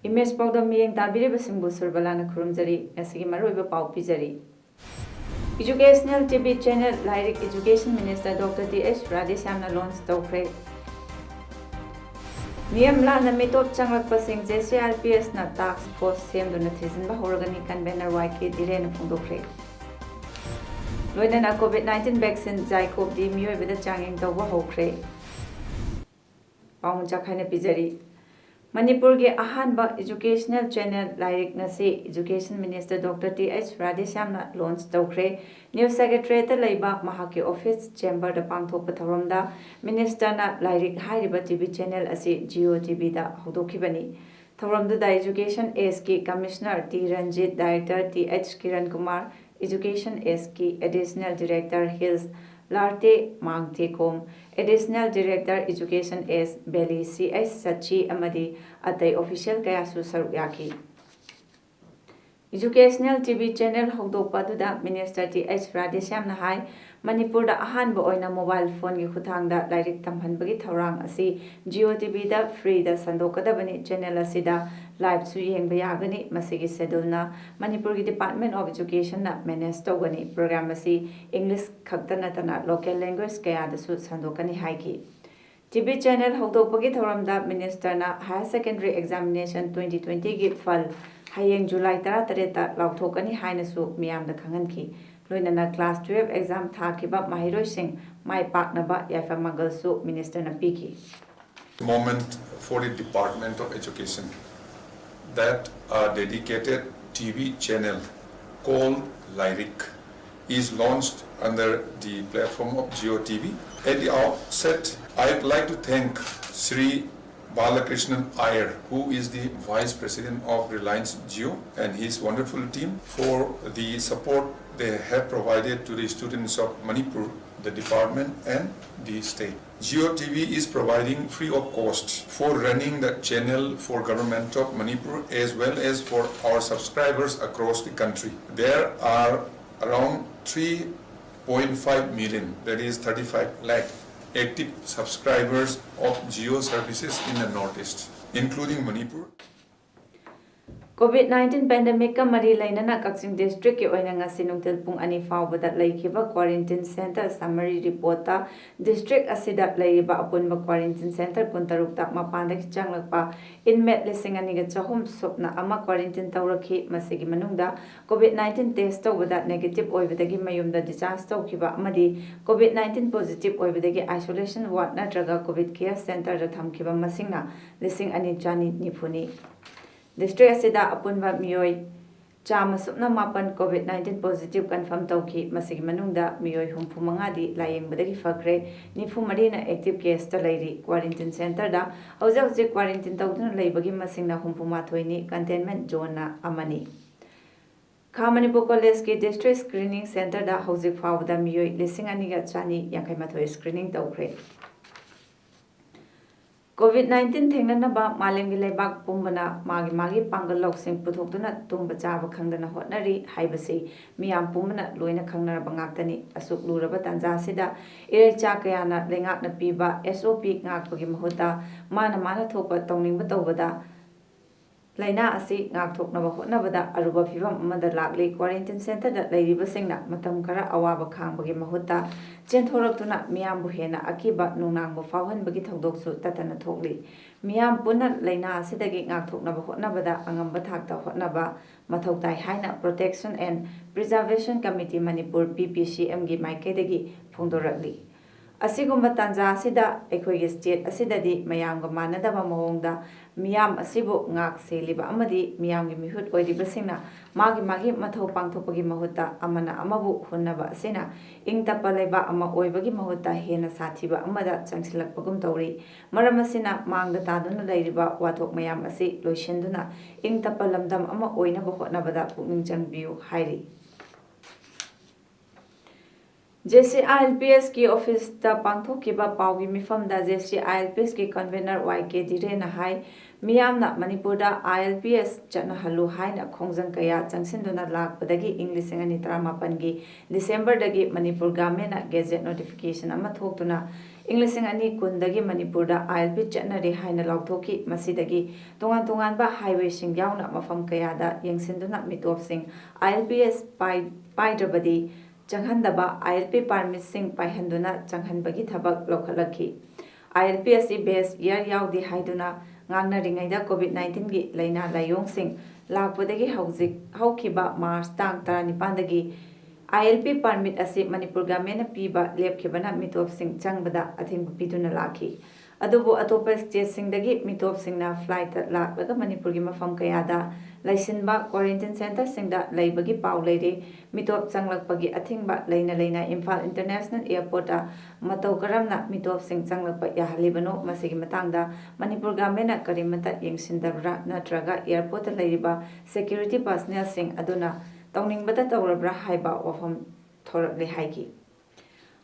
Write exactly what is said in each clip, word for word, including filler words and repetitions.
Image ꯄꯥꯎꯗꯝ ꯃꯤꯠꯌꯦꯡ ꯇꯥꯕꯤꯔꯤꯕꯁꯤꯡꯕꯨ ꯁꯨꯔꯕꯂꯥꯅ ꯈꯨꯔꯨꯝꯖꯔꯤ꯫ ꯉꯁꯤꯒꯤ ꯃꯔꯨꯑꯣꯏꯕ ꯄꯥꯎ ꯄꯤꯖꯔꯤ꯫ Educational T V channel ꯂꯥꯏꯔꯤꯛ Education Minister Doctor T H ꯔꯥꯙꯦꯁ꯭ꯌꯥꯝꯅ launch ꯇꯧꯈ꯭ꯔꯦ꯫ ꯃꯤꯌꯥꯝ ꯂꯥꯟꯅ ꯃꯤꯇꯣꯞ ꯆꯪꯂꯛꯄꯁꯤꯡ J C R P S ꯅ task force ꯁꯦꯝꯗꯨꯅ ꯊꯤꯖꯤꯟꯕ ꯍꯧꯔꯒꯅꯤ, convener Y K ꯙꯤꯔꯦꯟꯅ ꯐꯣꯡꯗꯣꯛꯈ꯭ꯔꯦ꯫ ꯂꯣꯏꯅꯅ COVID nineteen vaccine ꯖꯥꯏꯀꯣꯚ ꯗꯤ ꯃꯤꯑꯣꯏꯕꯗ ꯆꯥꯡꯌꯦꯡ ꯇꯧꯕ ꯍꯧꯈ꯭ꯔꯦ꯫ ꯄꯥꯎ ꯃꯆꯥ ꯈꯥꯏꯅ ꯄꯤꯖꯔꯤ꯫ ꯃꯅꯤꯄꯨꯔꯒꯤ ꯑꯍꯥꯟꯕ educational channel ꯂꯥꯏꯔꯤꯛ ꯉꯁꯤ Education Minister Doctor T H ꯔꯥꯙꯦꯁ꯭ꯌꯥꯝꯅ launch ꯇꯧꯈ꯭ꯔꯦ꯫ News Secretariat ꯇ ꯂꯩꯕ ꯃꯍꯥꯛꯀꯤ office chamber ꯗ ꯄꯥꯡꯊꯣꯛꯄ ꯊꯧꯔꯝꯗ Minister ꯅ ꯂꯥꯏꯔꯤꯛ ꯍꯥꯏꯔꯤꯕ T V channel ꯑꯁꯤ Jio T V ꯗ ꯍꯧꯗꯣꯛꯈꯤꯕꯅꯤ꯫ ꯊꯧꯔꯝꯗꯨꯗ Education S ꯀꯤ Commissioner T Ranjit, Director T H Kiran Kumar, Education S ꯀꯤ Additional Director Hills ꯂꯥꯔꯇꯦ ꯃꯥꯡꯊꯦꯀꯣꯝ, Additional Director Education S valley ꯁꯤ ꯑꯩꯆ ꯁꯆꯤ ꯑꯃꯗꯤ ꯑꯇꯩ official ꯀꯌꯥꯁꯨ ꯁꯔꯨꯛ ꯌꯥꯈꯤ꯫ Educational T V channel ꯍꯧꯗꯣꯛꯄ ꯑꯗꯨꯗ Minister T H ꯔꯥꯙꯦꯁ꯭ꯌꯥꯝꯅ ꯍꯥꯏ, ꯃꯅꯤꯄꯨꯔꯗ ꯑꯍꯥꯟꯕ ꯑꯣꯏꯅ mobile phone ꯒꯤ ꯈꯨꯠꯊꯥꯡꯗ ꯂꯥꯏꯔꯤꯛ ꯇꯝꯍꯟꯕꯒꯤ ꯊꯧꯔꯥꯡ ꯑꯁꯤ Jio T V ꯗ free ꯗ ꯁꯟꯗꯣꯛꯀꯗꯕꯅꯤ꯫ Channel ꯑꯁꯤꯗ live ꯁꯨ ꯌꯦꯡꯕ ꯌꯥꯒꯅꯤ꯫ ꯃꯁꯤꯒꯤ schedule ꯅ ꯃꯅꯤꯄꯨꯔꯒꯤ Department of Education ꯅ manage ꯇꯧꯒꯅꯤ꯫ Program ꯑꯁꯤ English ꯈꯛꯇ ꯅꯠꯇꯅ local language ꯀꯌꯥꯗꯁꯨ ꯁꯟꯗꯣꯛꯀꯅꯤ ꯍꯥꯏꯈꯤ꯫ T V channel ꯍꯧꯗꯣꯛꯄꯒꯤ ꯊꯧꯔꯝꯗ Minister ꯅ higher secondary examination twenty twenty ꯒꯤ ꯐꯜ ꯍꯌꯦꯡ July ꯇꯔꯥꯇꯔꯦꯠꯇ ꯂꯥꯎꯊꯣꯛꯀꯅꯤ ꯍꯥꯏꯅꯁꯨ ꯃꯤꯌꯥꯝꯗ ꯈꯪꯍꯟꯈꯤ꯫ ꯂꯣꯏꯅꯅ class twelve exam ꯊꯥꯈꯤꯕ ꯃꯍꯩꯔꯣꯏꯁꯤꯡ ꯃꯥꯏ ꯄꯥꯛꯅꯕ ꯌꯥꯏꯐ ꯃꯪꯒꯜꯁꯨ Minister ꯅ ꯄꯤꯈꯤ꯫ Moment for the Department of Education that a dedicated T V channel called Lairik is launched under the platform of Jio T V. At the outset, I'd like to thank Shri Balakrishnan Iyer, who is the Vice President of Reliance Jio, and his wonderful team for the support they have provided to the students of Manipur, the department, and the state. Jio T V is providing free of cost for running the channel for Government of Manipur as well as for our subscribers across the country. There are around three point five million, that is thirty-five lakh, active subscribers of Jio services in the Northeast, including Manipur. COVID nineteen pandemic ꯀ ꯃꯔꯤ ꯂꯩꯅꯅ ꯀꯛꯆꯤꯡ district ꯀꯤ ꯑꯣꯏꯅ ꯉꯁꯤ ꯅꯨꯡꯊꯤꯜ ꯄꯨꯡ ꯑꯅꯤ ꯐꯥꯎꯕꯗ ꯂꯩꯈꯤꯕ quarantine center summary report ꯇ district ꯑꯁꯤꯗ ꯂꯩꯔꯤꯕ ꯑꯄꯨꯟꯕ quarantine center ꯀꯨꯟꯇꯔꯨꯛꯇ ꯃꯄꯥꯟꯗꯒꯤ ꯆꯪꯂꯛꯄ inmate ꯂꯤꯁꯤꯡ ꯑꯅꯤꯒ ꯆꯍꯨꯝ ꯁꯨꯞꯅ ꯑꯃ quarantine ꯇꯧꯔꯛꯈꯤ꯫ ꯃꯁꯤꯒꯤ ꯃꯅꯨꯡꯗ COVID nineteen test ꯇꯧꯕꯗ negative ꯑꯣꯏꯕꯗꯒꯤ ꯃꯌꯨꯝꯗ discharge ꯇꯧꯈꯤꯕ ꯑꯃꯗꯤ COVID nineteen positive ꯑꯣꯏꯕꯗꯒꯤ isolation ward ꯅꯠꯇ꯭ꯔꯒ COVID care center ꯗ ꯊꯝꯈꯤꯕ ꯃꯁꯤꯡꯅ ꯂꯤꯁꯤꯡ ꯑꯅꯤ ꯆꯅꯤ ꯅꯤꯐꯨꯅꯤ꯫ District ꯑꯁꯤꯗ ꯑꯄꯨꯟꯕ ꯃꯤꯑꯣꯏ ꯆꯥꯝꯃ ꯁꯨꯞꯅ ꯃꯥꯄꯟ COVID nineteen positive confirm ꯇꯧꯈꯤ꯫ ꯃꯁꯤꯒꯤ ꯃꯅꯨꯡꯗ ꯃꯤꯑꯣꯏ ꯍꯨꯝꯐꯨ ꯃꯉꯥꯗꯤ ꯂꯥꯌꯦꯡꯕꯗꯒꯤ ꯐꯈ꯭ꯔꯦ, ꯅꯤꯐꯨ ꯃꯔꯤꯅ active case ꯇ ꯂꯩꯔꯤ꯫ Quarantine center ꯗ ꯍꯧꯖꯤꯛ ꯍꯧꯖꯤꯛ quarantine ꯇꯧꯗꯨꯅ ꯂꯩꯕꯒꯤ ꯃꯁꯤꯡꯅ ꯍꯨꯝꯐꯨ ꯃꯥꯊꯣꯏꯅꯤ, containment zone ꯅ ꯑꯃꯅꯤ꯫ ꯈꯥ ꯃꯅꯤꯄꯨꯔ college ꯀꯤ district screening center ꯗ ꯍꯧꯖꯤꯛ ꯐꯥꯎꯕꯗ ꯃꯤꯑꯣꯏ ꯂꯤꯁꯤꯡ ꯑꯅꯤꯒ ꯆꯅꯤ ꯌꯥꯡꯈꯩ ꯃꯥꯊꯣꯏ screening ꯇꯧꯈ꯭ꯔꯦ꯫ COVID nineteen ꯊꯦꯡꯅꯅꯕ ꯃꯥꯂꯦꯝꯒꯤ ꯂꯩꯕꯥꯛ ꯄꯨꯝꯕꯅ ꯃꯥꯒꯤ ꯃꯥꯒꯤ ꯄꯥꯡꯒꯜ ꯂꯧꯁꯤꯡ ꯄꯨꯊꯣꯛꯇꯨꯅ ꯇꯨꯝꯕ ꯆꯥꯕ ꯈꯪꯗꯅ ꯍꯣꯠꯅꯔꯤ ꯍꯥꯏꯕꯁꯤ ꯃꯤꯌꯥꯝ ꯄꯨꯝꯕꯅ ꯂꯣꯏꯅ ꯈꯪꯅꯔꯕ ꯉꯥꯛꯇꯅꯤ꯫ ꯑꯁꯨꯛ ꯂꯨꯔꯕ ꯇꯥꯟꯖꯥ ꯑꯁꯤꯗ ꯏꯔꯩꯆꯥ ꯀꯌꯥꯅ ꯂꯩꯉꯥꯛꯅ ꯄꯤꯕ S O P ꯉꯥꯛꯄꯒꯤ ꯃꯍꯨꯠꯇ ꯃꯥꯅ ꯃꯥꯅ ꯊꯣꯛꯄ ꯇꯧꯅꯤꯡꯕ ꯇꯧꯕꯗ ꯂꯥꯏꯅꯥ ꯑꯁꯤ ꯉꯥꯛꯊꯣꯛꯅꯕ ꯍꯣꯠꯅꯕꯗ ꯑꯔꯨꯕ ꯐꯤꯚꯝ ꯑꯃꯗ ꯂꯥꯛꯂꯤ꯫ Quarantine center ꯗ ꯂꯩꯔꯤꯕꯁꯤꯡꯅ ꯃꯇꯝ ꯈꯔ ꯑꯋꯥꯕ ꯈꯥꯡꯕꯒꯤ ꯃꯍꯨꯠꯇ ꯆꯦꯟꯊꯣꯔꯛꯇꯨꯅ ꯃꯤꯌꯥꯝꯕꯨ ꯍꯦꯟꯅ ꯑꯀꯤꯕ ꯅꯨꯡꯅꯥꯡꯕ ꯐꯥꯎꯍꯟꯕꯒꯤ ꯊꯧꯗꯣꯛꯁꯨ ꯇꯠꯇꯅ ꯊꯣꯛꯂꯤ꯫ ꯃꯤꯌꯥꯝ ꯄꯨꯟꯅ ꯂꯥꯏꯅꯥ ꯑꯁꯤꯗꯒꯤ ꯉꯥꯛꯊꯣꯛꯅꯕ ꯍꯣꯠꯅꯕꯗ ꯑꯉꯝꯕ ꯊꯥꯛꯇ ꯍꯣꯠꯅꯕ ꯃꯊꯧ ꯇꯥꯏ ꯍꯥꯏꯅ Protection and Preservation Committee Manipur, P P C M ꯒꯤ ꯃꯥꯏꯀꯩꯗꯒꯤ ꯐꯣꯡꯗꯣꯔꯛꯂꯤ꯫ ꯑꯁꯤꯒꯨꯝꯕ ꯇꯥꯟꯖꯥ ꯑꯁꯤꯗ ꯑꯩꯈꯣꯏꯒꯤ ꯁ꯭ꯇꯦꯠ ꯑꯁꯤꯗꯗꯤ ꯃꯌꯥꯝꯒ ꯃꯥꯟꯅꯗꯕ ꯃꯑꯣꯡꯗ ꯃꯤꯌꯥꯝ ꯑꯁꯤꯕꯨ ꯉꯥꯛ ꯁꯦꯜꯂꯤꯕ ꯑꯃꯗꯤ ꯃꯤꯌꯥꯝꯒꯤ ꯃꯤꯍꯨꯠ ꯑꯣꯏꯔꯤꯕꯁꯤꯡꯅ ꯃꯥꯒꯤ ꯃꯥꯒꯤ ꯃꯊꯧ ꯄꯥꯡꯊꯣꯛꯄꯒꯤ ꯃꯍꯨꯠꯇ ꯑꯃꯅ ꯑꯃꯕꯨ ꯍꯨꯟꯅꯕ ꯑꯁꯤꯅ ꯏꯪ ꯇꯞꯄ ꯂꯩꯕꯥꯛ ꯑꯃ ꯑꯣꯏꯕꯒꯤ ꯃꯍꯨꯠꯇ ꯍꯦꯟꯅ ꯁꯥꯊꯤꯕ ꯑꯃꯗ ꯆꯪꯁꯤꯜꯂꯛꯄꯒꯨꯝ ꯇꯧꯔꯤ꯫ ꯃꯔꯝ ꯑꯁꯤꯅ ꯃꯥꯡꯗ ꯇꯥꯗꯨꯅ ꯂꯩꯔꯤꯕ ꯋꯥꯊꯣꯛ ꯃꯌꯥꯝ ꯑꯁꯤ ꯂꯣꯏꯁꯤꯟꯗꯨꯅ ꯏꯪ ꯇꯞꯄ ꯂꯝꯗꯝ ꯑꯃ ꯑꯣꯏꯅꯕ ꯍꯣꯠꯅꯕꯗ ꯄꯨꯛꯅꯤꯡ ꯆꯪꯕꯤꯌꯨ ꯍꯥꯏꯔꯤ꯫ J C I L P ꯑꯦꯁꯀꯤ ꯑꯣꯐꯤꯁꯇ ꯄꯥꯡꯊꯣꯛꯈꯤꯕ ꯄꯥꯎꯒꯤ ꯃꯤꯐꯝꯗ J C I L P ꯑꯦꯁꯀꯤ convener ꯋꯥꯏ ꯀꯦ ꯙꯤꯔꯦꯟꯅ ꯍꯥꯏ, ꯃꯤꯌꯥꯝꯅ ꯃꯅꯤꯄꯨꯔꯗ ꯑꯥꯏ ꯑꯦꯜ ꯄꯤ ꯑꯦꯁ ꯆꯠꯅꯍꯜꯂꯨ ꯍꯥꯏꯅ ꯈꯣꯡꯖꯪ ꯀꯌꯥ ꯆꯪꯁꯤꯟꯗꯨꯅ ꯂꯥꯛꯄꯗꯒꯤ ꯏꯪ ꯂꯤꯁꯤꯡ ꯑꯅꯤ ꯇꯔꯥꯃꯥꯄꯟꯒꯤ ꯗꯤꯁꯦꯝꯕꯔꯗꯒꯤ ꯃꯅꯤꯄꯨꯔ ꯒꯃꯦꯟꯅ ꯒꯦꯖꯦꯠ ꯅꯣꯇꯤꯐꯤꯀꯦꯁꯟ ꯑꯃ ꯊꯣꯛꯇꯨꯅ ꯏꯪ ꯂꯤꯁꯤꯡ ꯑꯅꯤ ꯀꯨꯟꯗꯒꯤ ꯃꯅꯤꯄꯨꯔꯗ ꯑꯥꯏ ꯑꯦꯜ ꯄꯤ ꯆꯠꯅꯔꯦ ꯍꯥꯏꯅ ꯂꯥꯎꯊꯣꯛꯈꯤ꯫ ꯃꯁꯤꯗꯒꯤ ꯇꯣꯉꯥꯟ ꯇꯣꯉꯥꯟꯕ ꯍꯥꯏꯋꯦꯁꯤꯡ ꯌꯥꯎꯅ ꯃꯐꯝ ꯀꯌꯥꯗ ꯌꯦꯡꯁꯤꯟꯗꯨꯅ ꯃꯤꯇꯣꯞꯁꯤꯡ ꯑꯥꯏ ꯑꯦꯜ ꯄꯤ ꯑꯦꯁ ꯄꯥꯏ-, ꯄꯥꯏꯗ꯭ꯔꯕꯗꯤ ꯆꯪꯍꯟꯗꯕ, ꯑꯥꯏ ꯑꯦꯜ ꯄꯤ ꯄꯥꯔꯃꯤꯠꯁꯤꯡ ꯄꯥꯏꯍꯟꯗꯨꯅ ꯆꯪꯍꯟꯕꯒꯤ ꯊꯕꯛ ꯂꯧꯈꯠꯂꯛꯈꯤ꯫ ꯑꯥꯏ ꯑꯦꯜ ꯄꯤ ꯑꯁꯤ ꯕꯦꯁ ꯏꯌꯥꯔ ꯌꯥꯎꯗꯦ ꯍꯥꯏꯗꯨꯅ ꯉꯥꯡꯅꯔꯤꯉꯩꯗ ꯀꯣꯚꯤꯗ ꯅꯥꯏꯟꯇꯤꯟꯒꯤ ꯂꯥꯏꯅꯥ ꯂꯥꯏꯑꯣꯡꯁꯤꯡ ꯂꯥꯛꯄꯗꯒꯤ ꯍꯧꯖꯤꯛ ꯍꯧꯈꯤꯕ ꯃꯥꯔꯆ ꯇꯥꯡ ꯇꯔꯥꯅꯤꯄꯥꯟꯗꯒꯤ ꯑꯥꯏ ꯑꯦꯜ ꯄꯤ ꯄꯥꯔꯃꯤꯠ ꯑꯁꯤ ꯃꯅꯤꯄꯨꯔ ꯒꯃꯦꯟꯅ ꯄꯤꯕ ꯂꯦꯞꯈꯤꯕꯅ ꯃꯤꯇꯣꯞꯁꯤꯡ ꯆꯪꯕꯗ ꯑꯊꯤꯡꯕ ꯄꯤꯗꯨꯅ ꯂꯥꯛꯈꯤ꯫ ꯑꯗꯨꯕꯨ ꯑꯇꯣꯞꯄ ꯁ꯭ꯇꯦꯠꯁꯤꯡꯗꯒꯤ ꯃꯤꯇꯣꯞꯁꯤꯡꯅ ꯐ꯭ꯂꯥꯏꯠꯇ ꯂꯥꯛꯂꯒ ꯃꯅꯤꯄꯨꯔꯒꯤ ꯃꯐꯝ ꯀꯌꯥꯗ ꯂꯩꯁꯤꯟꯕ ꯀ꯭ꯋꯥꯔꯦꯟꯇꯤꯟ ꯁꯦꯟꯇꯔꯁꯤꯡꯗ ꯂꯩꯕꯒꯤ ꯄꯥꯎ ꯂꯩꯔꯤ꯫ ꯃꯤꯇꯣꯞ ꯆꯪꯂꯛꯄꯒꯤ ꯑꯊꯤꯡꯕ ꯂꯩꯅ ꯂꯩꯅ ꯏꯝꯐꯥꯜ ꯏꯟꯇꯔꯅꯦꯁꯅꯦꯜ ꯑꯦꯌꯔꯄꯣꯔꯠꯇ ꯃꯇꯧ ꯀꯔꯝꯅ ꯃꯤꯇꯣꯞꯁꯤꯡ ꯆꯪꯂꯛꯄ ꯌꯥꯍꯜꯂꯤꯕꯅꯣ, ꯃꯁꯤꯒꯤ ꯃꯇꯥꯡꯗ ꯃꯅꯤꯄꯨꯔ ꯒꯃꯦꯟꯅ ꯀꯔꯤꯃꯠꯇ ꯌꯦꯡꯁꯤꯟꯗꯕ꯭ꯔꯥ ꯅꯠꯇ꯭ꯔꯒ ꯑꯦꯌꯔꯄꯣꯔꯠꯇ ꯂꯩꯔꯤꯕ ꯁꯦꯀ꯭ꯌꯨꯔꯤꯇꯤ ꯄꯥꯔꯁꯅꯦꯜꯁꯤꯡ ꯑꯗꯨꯅ ꯇꯧꯅꯤꯡꯕꯇ ꯇꯧꯔꯕ꯭ꯔꯥ ꯍꯥꯏꯕ ꯋꯥꯐꯝ ꯊꯣꯔꯛꯂꯦ ꯍꯥꯏꯈꯤ꯫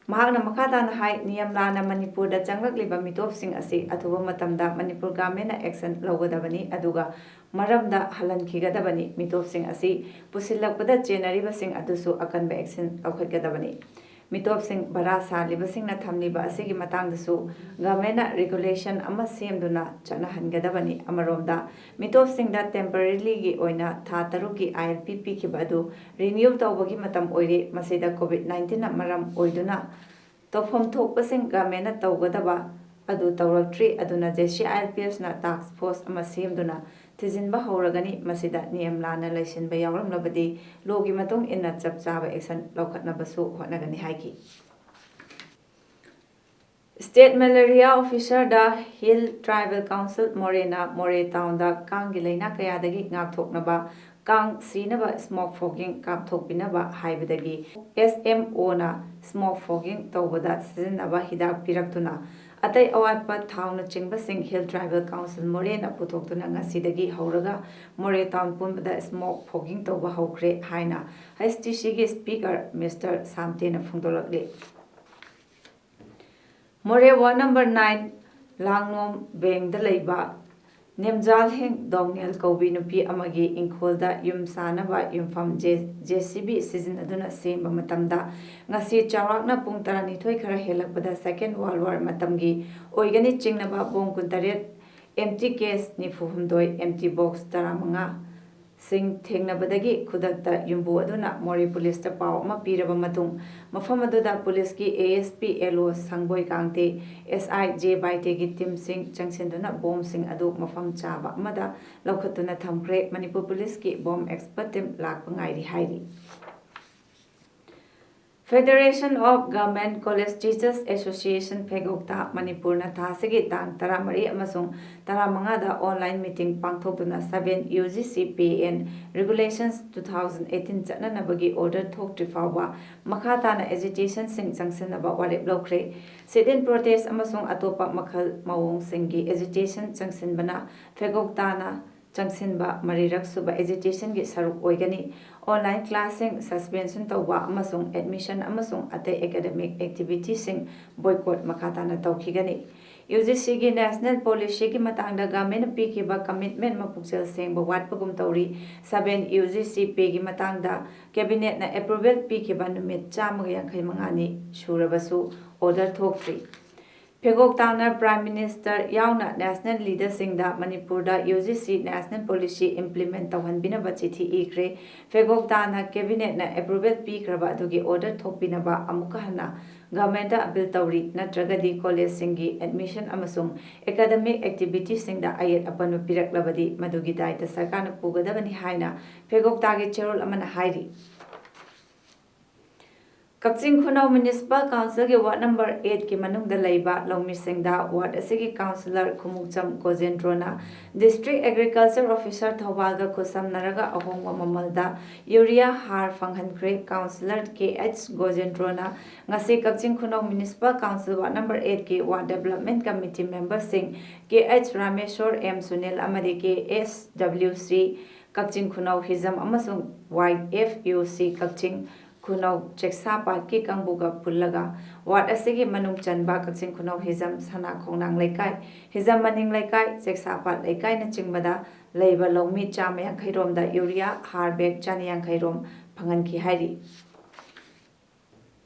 ꯃꯍꯥꯛꯅ ꯃꯈꯥ ꯇꯥꯅ ꯍꯥꯏ, ꯅꯤꯌꯝ ꯂꯥꯟꯅ ꯃꯅꯤꯄꯨꯔꯗ ꯆꯪꯂꯛꯂꯤꯕ ꯃꯤꯇꯣꯞꯁꯤꯡ ꯑꯁꯤ ꯑꯊꯨꯕ ꯃꯇꯝꯗ ꯃꯅꯤꯄꯨꯔ ꯒꯃꯦꯟꯅ ꯑꯦꯛꯁꯟ ꯂꯧꯒꯗꯕꯅꯤ, ꯑꯗꯨꯒ ꯃꯔꯝꯗ ꯍꯜꯍꯟꯈꯤꯒꯗꯕꯅꯤ꯫ ꯃꯤꯇꯣꯞꯁꯤꯡ ꯑꯁꯤ ꯄꯨꯁꯤꯜꯂꯛꯄꯗ ꯆꯦꯟꯅꯔꯤꯕꯁꯤꯡ ꯑꯗꯨꯁꯨ ꯑꯀꯟꯕ ꯑꯦꯛꯁꯟ ꯂꯧꯈꯠꯀꯗꯕꯅꯤ꯫ ꯃꯤꯇꯣꯞꯁꯤꯡ ꯚꯔꯥ ꯁꯥꯜꯂꯤꯕꯁꯤꯡꯅ ꯊꯝꯂꯤꯕ ꯑꯁꯤꯒꯤ ꯃꯇꯥꯡꯗꯁꯨ ꯒꯃꯦꯟꯅ ꯔꯤꯒꯨꯂꯦꯁꯟ ꯑꯃ ꯁꯦꯝꯗꯨꯅ ꯆꯠꯅꯍꯟꯒꯗꯕꯅꯤ꯫ ꯑꯃꯔꯣꯝꯗ, ꯃꯤꯇꯣꯞꯁꯤꯡꯗ ꯇꯦꯝꯄꯔꯦꯔꯤꯂꯤꯒꯤ ꯑꯣꯏꯅ ꯊꯥ ꯇꯔꯨꯛꯀꯤ ꯑꯥꯏ ꯑꯦꯜ ꯄꯤ ꯄꯤꯈꯤꯕ ꯑꯗꯨ ꯔꯤꯅ꯭ꯌꯨ ꯇꯧꯕꯒꯤ ꯃꯇꯝ ꯑꯣꯏꯔꯦ꯫ ꯃꯁꯤꯗ ꯀꯣꯚꯤꯗ ꯅꯥꯏꯟꯇꯤꯟꯅ ꯃꯔꯝ ꯑꯣꯏꯗꯨꯅ ꯇꯧꯐꯝ ꯊꯣꯛꯄꯁꯤꯡ ꯒꯃꯦꯟꯅ ꯇꯧꯒꯗꯕ ꯑꯗꯨ ꯇꯧꯔꯛꯇ꯭ꯔꯤ꯫ ꯑꯗꯨꯅ J C I L P ꯑꯦꯁꯅ tax force ꯑꯃ ꯁꯦꯝꯗꯨꯅ ꯊꯤꯖꯤꯟꯕ ꯍꯧꯔꯒꯅꯤ꯫ ꯃꯁꯤꯗ ꯅꯤꯌꯝ ꯂꯥꯟꯅ ꯂꯩꯁꯤꯟꯕ ꯌꯥꯎꯔꯝꯂꯕꯗꯤ ꯂꯣꯒꯤ ꯃꯇꯨꯡ ꯏꯟꯅ ꯆꯞ ꯆꯥꯕ ꯑꯦꯛꯁꯟ ꯂꯧꯈꯠꯅꯕꯁꯨ ꯍꯣꯠꯅꯒꯅꯤ ꯍꯥꯏꯈꯤ꯫ State Malaria Officer ꯗ Hill Tribal Council ꯃꯣꯔꯦꯅ ꯃꯣꯔꯦ ꯇꯥꯎꯟꯗ ꯀꯥꯡꯒꯤ ꯂꯥꯏꯅꯥ ꯀꯌꯥꯗꯒꯤ ꯉꯥꯛꯊꯣꯛꯅꯕ ꯀꯥꯡ ꯁꯤꯅꯕ smoke fogging ꯀꯥꯞꯊꯣꯛꯄꯤꯅꯕ ꯍꯥꯏꯕꯗꯒꯤ S M O ꯅ smoke fogging ꯇꯧꯕꯗ ꯁꯤꯖꯤꯟꯅꯕ ꯍꯤꯗꯥꯛ ꯄꯤꯔꯛꯇꯨꯅ ꯑꯇꯩ ꯑꯋꯥꯠꯄ ꯊꯥꯎꯅꯆꯤꯡꯕꯁꯤꯡ Hill Tribal Council ꯃꯣꯔꯦꯅ ꯄꯨꯊꯣꯛꯇꯨꯅ ꯉꯁꯤꯗꯒꯤ ꯍꯧꯔꯒ ꯃꯣꯔꯦ ꯇꯥꯎꯟ ꯄꯨꯝꯕꯗ smoke fogging ꯇꯧꯕ ꯍꯧꯈ꯭ꯔꯦ ꯍꯥꯏꯅ H T C ꯒꯤ Speaker Mister ꯁꯥꯝꯇꯦꯅ ꯐꯣꯡꯗꯣꯛꯂꯛꯂꯤ꯫ ꯃꯣꯔꯦ ꯋꯥꯔꯗ ꯅꯝꯕꯔ ꯅꯥꯏꯟ ꯂꯥꯡꯅꯣꯝ ꯕꯦꯡꯗ ꯂꯩꯕ ꯅꯦꯝꯖꯥꯜꯍꯦꯡ ꯗꯣꯡꯉꯦꯜ ꯀꯧꯕꯤ ꯅꯨꯄꯤ ꯑꯃꯒꯤ ꯏꯪꯈꯣꯜꯗ ꯌꯨꯝ ꯁꯥꯅꯕ ꯌꯨꯝꯐꯝ J C B ꯁꯤꯖꯤꯟꯅꯗꯨꯅ ꯁꯦꯝꯕ ꯃꯇꯝꯗ ꯉꯁꯤ ꯆꯥꯎꯔꯥꯛꯅ ꯄꯨꯡ ꯇꯔꯥꯅꯤꯊꯣꯏ ꯈꯔ ꯍꯦꯜꯂꯛꯄꯗ Second World War ꯃꯇꯝꯒꯤ ꯑꯣꯏꯒꯅꯤ ꯆꯤꯡꯅꯕ ꯕꯣꯝ ꯀꯨꯟꯇꯔꯦꯠ, empty case ꯅꯤꯐꯨ ꯍꯨꯝꯗꯣꯏ, empty box ꯇꯔꯥꯃꯉꯥ, ꯁꯤꯡ ꯊꯦꯡꯅꯕꯗꯒꯤ ꯈꯨꯗꯛꯇ ꯌꯨꯝꯕꯨ ꯑꯗꯨꯅ ꯃꯣꯔꯦ ꯄꯨꯂꯤꯁꯇ ꯄꯥꯎ ꯑꯃ ꯄꯤꯔꯕ ꯃꯇꯨꯡ, ꯃꯐꯝ ꯑꯗꯨꯗ ꯄꯨꯂꯤꯁꯀꯤ A S P L O ꯁꯪꯕꯣꯏ ꯀꯥꯡꯇꯦ, S I ꯖꯦ ꯕꯥꯏꯇꯦꯒꯤ ꯇꯤꯝꯁꯤꯡ ꯆꯪꯁꯤꯟꯗꯨꯅ ꯕꯣꯝꯁꯤꯡ ꯑꯗꯨ ꯃꯐꯝ ꯆꯥꯕ ꯑꯃꯗ ꯂꯧꯈꯠꯇꯨꯅ ꯊꯝꯈ꯭ꯔꯦ꯫ ꯃꯅꯤꯄꯨꯔ ꯄꯨꯂꯤꯁꯀꯤ ꯕꯣꯝ expert ꯇꯤꯝ ꯂꯥꯛꯄ ꯉꯥꯏꯔꯤ ꯍꯥꯏꯔꯤ꯫ Federation of Government College Teachers Association ꯐꯦꯒꯣꯛꯇ ꯃꯅꯤꯄꯨꯔꯅ ꯊꯥ ꯑꯁꯤꯒꯤ ꯇꯥꯡ ꯇꯔꯥꯃꯔꯤ ꯑꯃꯁꯨꯡ ꯇꯔꯥꯃꯉꯥꯗ online meeting ꯄꯥꯡꯊꯣꯛꯇꯨꯅ seven U G C pay and regulations two thousand eighteen ꯆꯠꯅꯅꯕꯒꯤ order ꯊꯣꯛꯇ꯭ꯔꯤ ꯐꯥꯎꯕ ꯃꯈꯥ ꯇꯥꯅ agitationꯁꯤꯡ ꯆꯪꯁꯤꯟꯅꯕ ꯋꯥꯔꯦꯞ ꯂꯧꯈ꯭ꯔꯦ꯫ Sit-in protest ꯑꯃꯁꯨꯡ ꯑꯇꯣꯞꯄ ꯃꯈꯜ ꯃꯑꯣꯡꯁꯤꯡꯒꯤ agitation ꯆꯪꯁꯤꯟꯕꯅ ꯐꯦꯒꯣꯛꯇꯥꯅ ꯆꯪꯁꯤꯟꯕ ꯃꯔꯤꯔꯛ ꯁꯨꯕ agitationꯒꯤ ꯁꯔꯨꯛ ꯑꯣꯏꯒꯅꯤ꯫ Online classꯁꯤꯡ suspension ꯇꯧꯕ ꯑꯃꯁꯨꯡ admission ꯑꯃꯁꯨꯡ ꯑꯇꯩ academic activityꯁꯤꯡ boycott ꯃꯈꯥ ꯇꯥꯅ ꯇꯧꯈꯤꯒꯅꯤ꯫ U G Cꯒꯤ national policyꯒꯤ ꯃꯇꯥꯡꯗ governmentꯅ ꯄꯤꯈꯤꯕ commitment ꯃꯄꯨꯛꯆꯦꯜ ꯁꯦꯡꯕ ꯋꯥꯠꯄꯒꯨꯝ ꯇꯧꯔꯤ꯫ Seven U G C payꯒꯤ ꯃꯇꯥꯡꯗ cabinetꯅ approval ꯄꯤꯈꯤꯕ ꯅꯨꯃꯤꯠ ꯆꯥꯝꯃꯒ ꯌꯥꯡꯈꯩ ꯃꯉꯥꯅꯤ ꯁꯨꯔꯕꯁꯨ order ꯊꯣꯛꯇ꯭ꯔꯤ꯫ ꯐꯦꯒꯣꯛꯇꯥꯅ Prime Minister ꯌꯥꯎꯅ national leaderꯁꯤꯡꯗ ꯃꯅꯤꯄꯨꯔꯗ U G C national policy implement ꯇꯧꯍꯟꯕꯤꯅꯕ ꯆꯤꯊꯤ ꯏꯈ꯭ꯔꯦ꯫ ꯐꯦꯒꯣꯛꯇꯥꯅ cabinetꯅ approval ꯄꯤꯈ꯭ꯔꯕ ꯑꯗꯨꯒꯤ order ꯊꯣꯛꯄꯤꯅꯕ ꯑꯃꯨꯛꯀ ꯍꯟꯅ governmentꯇ appeal ꯇꯧꯔꯤ, ꯅꯠꯇ꯭ꯔꯒꯗꯤ collegeꯁꯤꯡꯒꯤ admission ꯑꯃꯁꯨꯡ academic activityꯁꯤꯡꯗ ꯑꯌꯦꯠ ꯑꯄꯟꯕ ꯄꯤꯔꯛꯂꯕꯗꯤ ꯃꯗꯨꯒꯤ ꯗꯥꯏꯇ ꯁꯔꯀꯥꯔꯅ ꯄꯨꯒꯗꯕꯅꯤ ꯍꯥꯏꯅ ꯐꯦꯒꯣꯛꯇꯥꯒꯤ ꯆꯦꯔꯣꯜ ꯑꯃꯅ ꯍꯥꯏꯔꯤ꯫ ꯀꯛꯆꯤꯡ ꯈꯨꯅꯧ Municipal Council ꯒꯤ Ward number eight ꯀꯤ ꯃꯅꯨꯡꯗ ꯂꯩꯕ ꯂꯧꯃꯤꯁꯤꯡꯗ ward ꯑꯁꯤꯒꯤ councillor Khumukcham ꯒꯣꯖꯦꯟꯗ꯭ꯔꯣꯅ District Agriculture Officer ꯊꯧꯕꯥꯜꯒ ꯈꯨꯠꯁꯝꯅꯔꯒ ꯑꯍꯣꯡꯕ ꯃꯃꯜꯗ urea ꯍꯥꯔ ꯐꯪꯍꯟꯈ꯭ꯔꯦ꯫ Councillor ꯀꯦ ꯑꯩꯆ ꯒꯣꯖꯦꯟꯗ꯭ꯔꯣꯅ ꯉꯁꯤ ꯀꯛꯆꯤꯡ ꯈꯨꯅꯧ Municipal Council Ward number eight ꯀꯤ Ward Development Committee member ꯁꯤꯡ ꯀꯦ ꯑꯩꯆ ꯔꯥꯃꯦꯁꯣꯔ, ꯑꯦꯝ ꯁꯨꯅꯤꯜ ꯑꯃꯗꯤ ꯀꯦ ꯑꯦꯁ ꯗꯕ꯭ꯂꯤꯎ ꯁꯤ ꯀꯛꯆꯤꯡ ꯈꯨꯅꯧ ꯍꯤꯖꯝ ꯑꯃꯁꯨꯡ ꯋꯥꯏ ꯑꯦꯐ ꯌꯨ ꯁꯤ ꯀꯛꯆꯤꯡ ꯈꯨꯅꯧ ꯆꯦꯛꯁꯥꯄꯥꯠꯀꯤ ꯀꯥꯡꯕꯨꯒ ꯄꯨꯜꯂꯒ ward ꯑꯁꯤꯒꯤ ꯃꯅꯨꯡ ꯆꯟꯕ ꯀꯛꯆꯤꯡ ꯈꯨꯅꯧ ꯍꯤꯖꯝ ꯁꯅꯥ ꯈꯣꯡꯅꯥꯡ ꯂꯩꯀꯥꯏ, ꯍꯤꯖꯝ ꯃꯅꯤꯡ ꯂꯩꯀꯥꯏ, ꯆꯦꯛꯁꯥꯄꯥꯠ ꯂꯩꯀꯥꯏꯅꯆꯤꯡꯕꯗ ꯂꯩꯕ ꯂꯧꯃꯤ ꯆꯥꯝꯃ ꯌꯥꯡꯈꯩ ꯔꯣꯝꯗ urea ꯍꯥꯔ bag ꯆꯅꯤ ꯌꯥꯡꯈꯩ ꯔꯣꯝ ꯐꯪꯍꯟꯈꯤ ꯍꯥꯏꯔꯤ꯫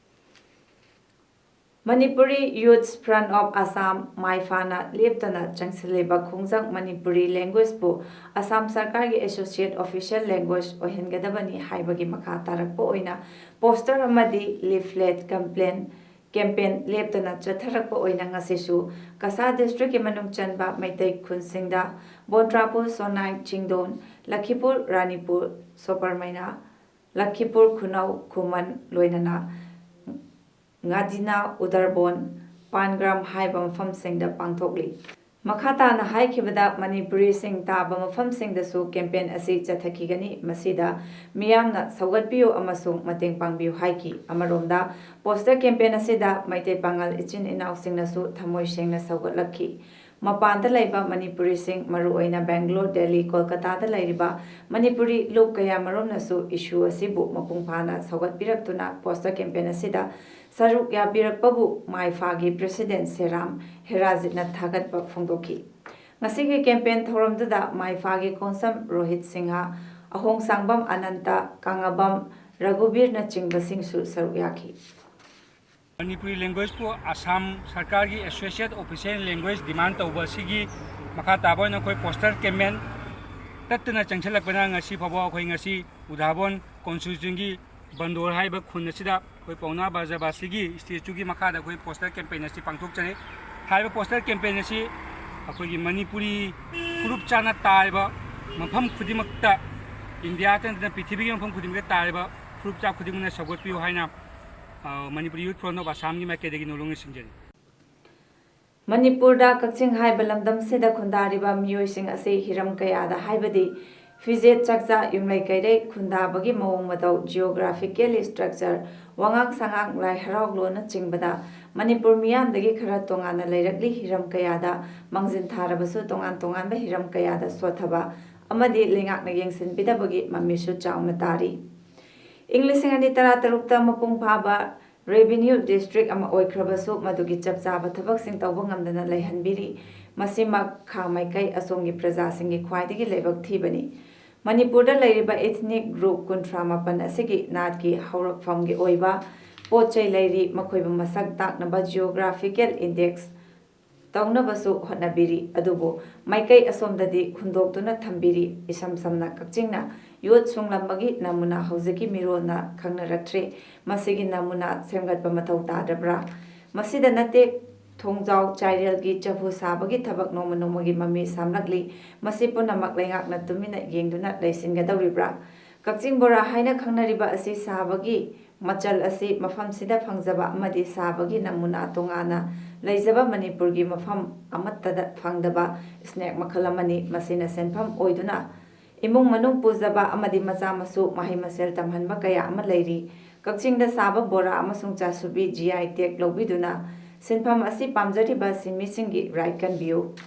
Manipuri Youth Front of Assam, ꯃꯥꯏꯐꯥꯅ ꯂꯦꯞꯇꯅ ꯆꯪꯁꯤꯜꯂꯤꯕ ꯈꯣꯡꯖꯪ ꯃꯅꯤꯄꯨꯔꯤ language ꯄꯨ ꯑꯁꯥꯝ ꯁꯔꯀꯥꯔꯒꯤ associate official language ꯑꯣꯏꯍꯟꯒꯗꯕꯅꯤ ꯍꯥꯏꯕꯒꯤ ꯃꯈꯥ ꯇꯥꯔꯛꯄ ꯑꯣꯏꯅ poster ꯑꯃꯗꯤ leaflet campaign, campaign ꯂꯦꯞꯇꯅ ꯆꯠꯊꯔꯛꯄ ꯑꯣꯏꯅ ꯉꯁꯤꯁꯨ ꯀꯁꯥ district ꯀꯤ ꯃꯅꯨꯡ ꯆꯟꯕ ꯃꯩꯇꯩ ꯈꯨꯟꯁꯤꯡꯗ ꯕꯣꯟꯗ꯭ꯔꯥꯄꯨꯔ, ꯁꯣꯅꯥꯏ, ꯆꯤꯡꯗꯣꯟ, ꯂꯈꯤꯄꯨꯔ, ꯔꯥꯅꯤꯄꯨꯔ, ꯁꯣꯄꯔꯃꯩꯅꯥ, ꯂꯈꯤꯄꯨꯔ ꯈꯨꯅꯧ, ꯈꯨꯃꯟ, ꯂꯣꯏꯅꯅ ꯉꯥꯗꯤꯅꯥ, ꯎꯗꯔꯕꯣꯟ, ꯄꯥꯟꯒ꯭ꯔꯥꯝ ꯍꯥꯏꯕ ꯃꯐꯝꯁꯤꯡꯗ ꯄꯥꯡꯊꯣꯛꯂꯤ꯫ ꯃꯈꯥ ꯇꯥꯅ ꯍꯥꯏꯈꯤꯕꯗ, ꯃꯅꯤꯄꯨꯔꯤꯁꯤꯡ ꯇꯥꯕ ꯃꯐꯝꯁꯤꯡꯗꯁꯨ campaign ꯑꯁꯤ ꯆꯠꯊꯈꯤꯒꯅꯤ꯫ ꯃꯁꯤꯗ ꯃꯤꯌꯥꯝꯅ ꯁꯧꯒꯠꯄꯤꯌꯨ ꯑꯃꯁꯨꯡ ꯃꯇꯦꯡ ꯄꯥꯡꯕꯤꯌꯨ ꯍꯥꯏꯈꯤ꯫ ꯑꯃꯔꯣꯝꯗ, poster campaign ꯑꯁꯤꯗ ꯃꯩꯇꯩ ꯄꯥꯉꯜ ꯏꯆꯤꯟ ꯏꯅꯥꯎꯁꯤꯡꯅꯁꯨ ꯊꯃꯣꯏ ꯁꯦꯡꯅ ꯁꯧꯒꯠꯂꯛꯈꯤ꯫ ꯃꯄꯥꯟꯗ ꯂꯩꯕ ꯃꯅꯤꯄꯨꯔꯤꯁꯤꯡ, ꯃꯔꯨꯑꯣꯏꯅ ꯕꯦꯡꯒ꯭ꯂꯣꯔ, ꯗꯦꯜꯂꯤ, ꯀꯣꯜꯀꯇꯥꯗ ꯂꯩꯔꯤꯕ ꯃꯅꯤꯄꯨꯔꯤ ꯂꯨꯞ ꯀꯌꯥꯃꯔꯨꯝꯅꯁꯨ issue ꯑꯁꯤꯕꯨ ꯃꯄꯨꯡ ꯐꯥꯅ ꯁꯧꯒꯠꯄꯤꯔꯛꯇꯨꯅ poster campaign ꯑꯁꯤꯗ ꯁꯔꯨꯛ ꯌꯥꯕꯤꯔꯛꯄꯕꯨ ꯃꯥꯏꯐꯥꯒꯤ president ꯁꯦꯔꯥꯝ ꯍꯦꯔꯥꯖꯤꯠꯅ ꯊꯥꯒꯠꯄ ꯐꯣꯡꯗꯣꯛꯈꯤ꯫ ꯉꯁꯤꯒꯤ campaign ꯊꯧꯔꯝꯗꯨꯗ ꯃꯥꯏꯐꯥꯒꯤ ꯈꯣꯡꯁꯝ ꯔꯣꯍꯤꯠ ꯁꯤꯡꯍ, ꯑꯍꯣꯡꯁꯥꯡꯕꯝ ꯑꯅꯟꯇ, ꯀꯪꯉꯕꯝ ꯔꯘꯨꯕꯤꯔꯅꯆꯤꯡꯕꯁꯤꯡꯁꯨ ꯁꯔꯨꯛ ꯌꯥꯈꯤ꯫ ꯃꯅꯤꯄꯨꯔꯤ language ꯄꯨ ꯑꯁꯥꯝ ꯁꯔꯀꯥꯔꯒꯤ associate official language demand ꯇꯧꯕ ꯑꯁꯤꯒꯤ ꯃꯈꯥ ꯇꯥꯕ ꯑꯣꯏꯅ ꯑꯩꯈꯣꯏ poster campaign ꯇꯠꯇꯅ ꯆꯪꯁꯤꯜꯂꯛꯄꯅ ꯉꯁꯤ ꯐꯥꯎꯕ ꯑꯩꯈꯣꯏ ꯉꯁꯤ ꯎꯗꯥꯕꯣꯟ constituency ꯒꯤ ꯕꯟꯗꯣꯔ ꯍꯥꯏꯔꯤꯕ ꯈꯨꯟ ꯑꯁꯤꯗ ꯑꯩꯈꯣꯏ ꯄꯥꯎꯅꯥ ꯕ꯭ꯔꯖꯕꯥꯁꯤꯒꯤ statue ꯒꯤ ꯃꯈꯥꯗ ꯑꯩꯈꯣꯏ poster campaign ꯑꯁꯤ ꯄꯥꯡꯊꯣꯛꯆꯔꯤ꯫ ꯍꯥꯏꯔꯤꯕ poster campaign ꯑꯁꯤ ꯑꯩꯈꯣꯏꯒꯤ ꯃꯅꯤꯄꯨꯔꯤ ꯐꯨꯔꯨꯞ ꯆꯥꯅ ꯇꯥꯔꯤꯕ ꯃꯐꯝ ꯈꯨꯗꯤꯡꯃꯛꯇ, ꯏꯟꯗꯤꯌꯥꯇ ꯅꯠꯇꯅ ꯄ꯭ꯔꯤꯊꯤꯕꯤꯒꯤ ꯃꯐꯝ ꯈꯨꯗꯤꯡꯃꯛꯇ ꯇꯥꯔꯤꯕ ꯐꯨꯔꯨꯞ ꯆꯥ ꯈꯨꯗꯤꯡꯃꯛꯅ ꯁꯧꯒꯠꯄꯤꯌꯨ ꯍꯥꯏꯅ ꯑ, ꯃꯅꯤꯄꯨꯔ ꯌꯨꯠ ꯐ꯭ꯔꯣꯟꯠ ꯑꯣꯐ ꯑꯁꯥꯝꯒꯤ ꯃꯥꯏꯀꯩꯗꯒꯤ ꯅꯣꯡꯂꯨꯡ ꯁꯤꯡꯖꯅꯤ꯫ ꯃꯅꯤꯄꯨꯔꯗ ꯀꯛꯆꯤꯡ ꯍꯥꯏꯕ ꯂꯝꯗꯝꯁꯤꯗ ꯈꯨꯟꯗꯥꯔꯤꯕ ꯃꯤꯑꯣꯏꯁꯤꯡ ꯑꯁꯤ ꯍꯤꯔꯝ ꯀꯌꯥꯗ, ꯍꯥꯏꯕꯗꯤ ꯐꯤꯖꯦꯠ ꯆꯥꯛꯆꯥ, ꯌꯨꯝꯂꯩ ꯀꯩꯔꯩ, ꯈꯨꯟꯗꯥꯕꯒꯤ ꯃꯑꯣꯡ ꯃꯇꯧ, geographically structure, ꯋꯥꯉꯥꯡ ꯁꯉꯥꯡ, ꯂꯥꯏ ꯍꯔꯥꯎꯂꯣꯟꯅꯆꯤꯡꯕꯗ ꯃꯅꯤꯄꯨꯔ ꯃꯤꯌꯥꯝꯗꯒꯤ ꯈꯔ ꯇꯣꯉꯥꯟꯅ ꯂꯩꯔꯛꯂꯤ꯫ ꯍꯤꯔꯝ ꯀꯌꯥꯗ ꯃꯥꯡꯖꯤꯟ ꯊꯥꯔꯕꯁꯨ ꯇꯣꯉꯥꯟ ꯇꯣꯉꯥꯟꯕ ꯍꯤꯔꯝ ꯀꯌꯥꯗ ꯁꯣꯠꯊꯕ ꯑꯃꯗꯤ ꯂꯩꯉꯥꯛꯅ ꯌꯦꯡꯁꯤꯟꯕꯤꯗꯕꯒꯤ ꯃꯃꯤꯁꯨ ꯆꯥꯎꯅ ꯇꯥꯔꯤ꯫ ꯏꯪ ꯂꯤꯁꯤꯡ ꯑꯅꯤ ꯇꯔꯥ ꯇꯔꯨꯛꯇ ꯃꯄꯨꯡ ꯐꯥꯕ revenue district ꯑꯃ ꯑꯣꯏꯈ꯭ꯔꯕꯁꯨ ꯃꯗꯨꯒꯤ ꯆꯞ ꯆꯥꯕ ꯊꯕꯛꯁꯤꯡ ꯇꯧꯕ ꯉꯝꯗꯅ ꯂꯩꯍꯟꯕꯤꯔꯤ꯫ ꯃꯁꯤꯃꯛ ꯈꯥ ꯃꯥꯏꯀꯩ ꯑꯁꯣꯝꯒꯤ ꯄ꯭ꯔꯖꯥꯁꯤꯡꯒꯤ ꯈ꯭ꯋꯥꯏꯗꯒꯤ ꯂꯥꯏꯕꯛ ꯊꯤꯕꯅꯤ꯫ ꯃꯅꯤꯄꯨꯔꯗ ꯂꯩꯔꯤꯕ ethnic group ꯀꯨꯟꯊ꯭ꯔꯥ ꯃꯥꯄꯟ ꯑꯁꯤꯒꯤ ꯅꯥꯠꯀꯤ ꯍꯧꯔꯛꯐꯝꯒꯤ ꯑꯣꯏꯕ ꯄꯣꯠ ꯆꯩ ꯂꯩꯔꯤ꯫ ꯃꯈꯣꯏꯕꯨ ꯃꯁꯛ ꯇꯥꯛꯅꯕ geographical index ꯇꯧꯅꯕꯁꯨ ꯍꯣꯠꯅꯕꯤꯔꯤ꯫ ꯑꯗꯨꯕꯨ ꯃꯥꯏꯀꯩ ꯑꯁꯣꯝꯗꯗꯤ ꯍꯨꯟꯗꯣꯛꯇꯨꯅ ꯊꯝꯕꯤꯔꯤ꯫ ꯏꯁꯝ ꯁꯝꯅ ꯀꯛꯆꯤꯡꯅ ꯌꯣꯠ ꯁꯨꯡꯂꯝꯕꯒꯤ ꯅꯃꯨꯅꯥ ꯍꯧꯖꯤꯛꯀꯤ ꯃꯤꯔꯣꯜꯅ ꯈꯪꯅꯔꯛꯇ꯭ꯔꯦ꯫ ꯃꯁꯤꯒꯤ ꯅꯃꯨꯅꯥ ꯁꯦꯝꯒꯠꯄ ꯃꯊꯧ ꯇꯥꯗ꯭ꯔꯕ꯭ꯔꯥ? ꯃꯁꯤꯗ ꯅꯠꯇꯦ, ꯊꯣꯡꯖꯥꯎ ꯆꯥꯏꯔꯦꯜꯒꯤ ꯆꯐꯨ ꯁꯥꯕꯒꯤ ꯊꯕꯛ ꯅꯣꯡꯃ ꯅꯣꯡꯃꯒꯤ ꯃꯃꯤ ꯁꯥꯝꯂꯛꯂꯤ꯫ ꯃꯁꯤ ꯄꯨꯝꯅꯃꯛ ꯂꯩꯉꯥꯛꯅ ꯇꯨꯃꯤꯟꯅ ꯌꯦꯡꯗꯨꯅ ꯂꯩꯁꯤꯟꯒꯗꯧꯔꯤꯕ꯭ꯔꯥ? ꯀꯛꯆꯤꯡ ꯕꯣꯔꯥ ꯍꯥꯏꯅ ꯈꯪꯅꯔꯤꯕ ꯑꯁꯤ ꯁꯥꯕꯒꯤ ꯃꯆꯜ ꯑꯁꯤ ꯃꯐꯝꯁꯤꯗ ꯐꯪꯖꯕ ꯑꯃꯗꯤ ꯁꯥꯕꯒꯤ ꯅꯃꯨꯅꯥ ꯇꯣꯉꯥꯟꯅ ꯂꯩꯖꯕ ꯃꯅꯤꯄꯨꯔꯒꯤ ꯃꯐꯝ ꯑꯃꯠꯇꯗ ꯐꯪꯗꯕ snack ꯃꯈꯜ ꯑꯃꯅꯤ꯫ ꯃꯁꯤꯅ ꯁꯦꯟꯐꯝ ꯑꯣꯏꯗꯨꯅ ꯏꯃꯨꯡ ꯃꯅꯨꯡ ꯄꯨꯖꯕ ꯑꯃꯗꯤ ꯃꯆꯥ ꯃꯁꯨ ꯃꯍꯩ ꯃꯁꯦꯜ ꯇꯝꯍꯟꯕ ꯀꯌꯥ ꯑꯃ ꯂꯩꯔꯤ꯫ ꯀꯛꯆꯤꯡꯗ ꯁꯥꯕ ꯕꯣꯔꯥ ꯑꯃꯁꯨꯡ ꯆꯥꯁꯨꯕꯤ G I tag ꯂꯧꯕꯤꯗꯨꯅ ꯁꯤꯟꯐꯝ ꯑꯁꯤ ꯄꯥꯝꯖꯔꯤꯕ ꯁꯤꯟꯃꯤꯁꯤꯡꯒꯤ right ꯀꯟꯕꯤꯌꯨ꯫